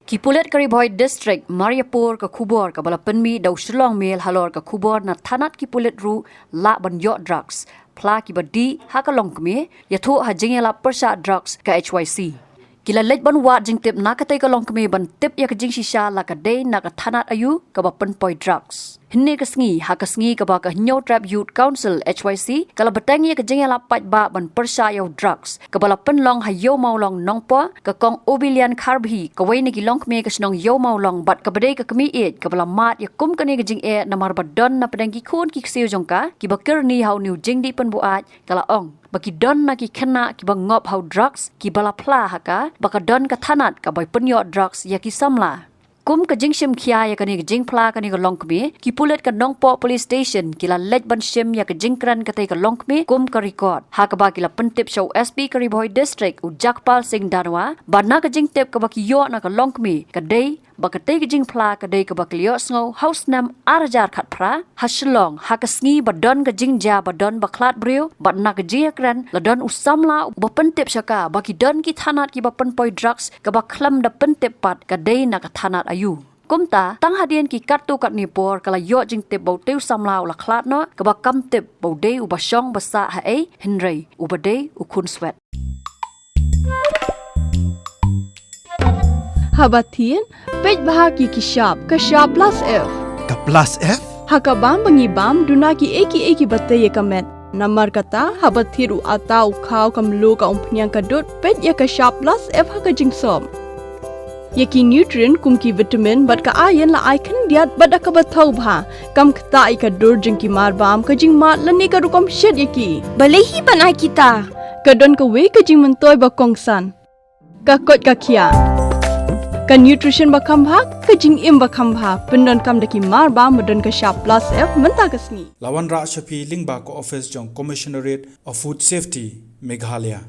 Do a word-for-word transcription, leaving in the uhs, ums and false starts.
Ki pulit ka Ri Bhoi District mar ïapor ka khubor kaba la pynmih da u Shillong Mail halor ka khubor na thanat ki pulit ruh lah ban ïoh drugs, phla kiba dih ha ka longkmie, ïathuh ha jingïalap pyrshah drugs ka H Y C. Ki la leit ban wad jingtip na katei ka longkmie ban tip ïa ka jingshisha la ka dei na ka thanat aïu kaba pynpoi drugs. Hynne ka sngi, ha ka sngi kaba ka Hynñiewtrep Youth Council, H Y C, ka la bteng ïa ka jingïalap paidbah ban pyrshah ïa u drugs kaba la pynlong ha Ïew Mawlong Nongpoh, ka Kong Obilian Kharbhi, kawei na ki longkmie ka shnong Ïew Mawlong bad kaba dei ka kmie ïeit kaba la mad ïa kum kane ka jingeh namar ba don na pdeng ki khun ki ksiew jong ka kiba kyrni ha une u jingdih pynbuaid, ka la ong ba ki don na ki khynnah kiba ngop ha u drugs kiba la phla ha ka ba ka don ka thanat kaba pynïoh drugs ïa ki samla. Kum ka jingshim khia ïa kane ka jingphla kane ka longkmie, ki pulit ka Nongpoh Police Station ki la leit ban shim ïa ka jingkren katei ka longkmie kum ka record, ha kaba ki la pyntip sha u S P ka Ri Bhoi District, u Jagpal Singh Danoa, ba na ka jingtip kaba ki ïoh na ka longkmie, ka dei ba katei ka jingphla ka dei kaba ki la ïohsngew ha u snem ar hajar khatphra ha Shillong, ha ka sngi ba don ka jingjia ba don ba khlad briew, bad na ka jingïakren la don u samla uba pyntip sha ka ba ki don ki thanat kiba pynpoi drugs, kaba khlem da pyntip pat ka dei na ka thanat aïu. Kumta, tang hadien ki katto katne por ka la ïoh jingtip ba utei u samla u la khlad noh, kaba kam tip ba u dei uba shong ba sah ha ei, hynrei uba dei u khun swet. Haba thied, peit bha ki ki shap, ka shap plus F. Ka plus F? Ha ka bam ba ngi bam, duna ki ei ki ei kiba tei ïa ka met. Namar kata, haba thied u atta u khaw, ka mluh, ka umphniang, ka dud, peit ïa ka shap plus F ha ka jingsop. Ïa ki nutrient kum ki vitamin bad ka iron la ai khyndiat bad da kaba thaw bha. Kam ktah ïa ka dur jong ki mar bam, ka jingmad lane ka rukom shet ïa ki. Balei hi ban ai kita? Ka don kawei ka jingmyntoi ba kongsan. Ka koit ka khiah. Ka nutrition ba kham bha, ka jingim ba kham bha. Pyndonkam da ki mar bam ba don ka shap plus F mynta ka sngi. La wanrah sha phi lyngba ka office jong Commissionerate of Food Safety, Meghalaya.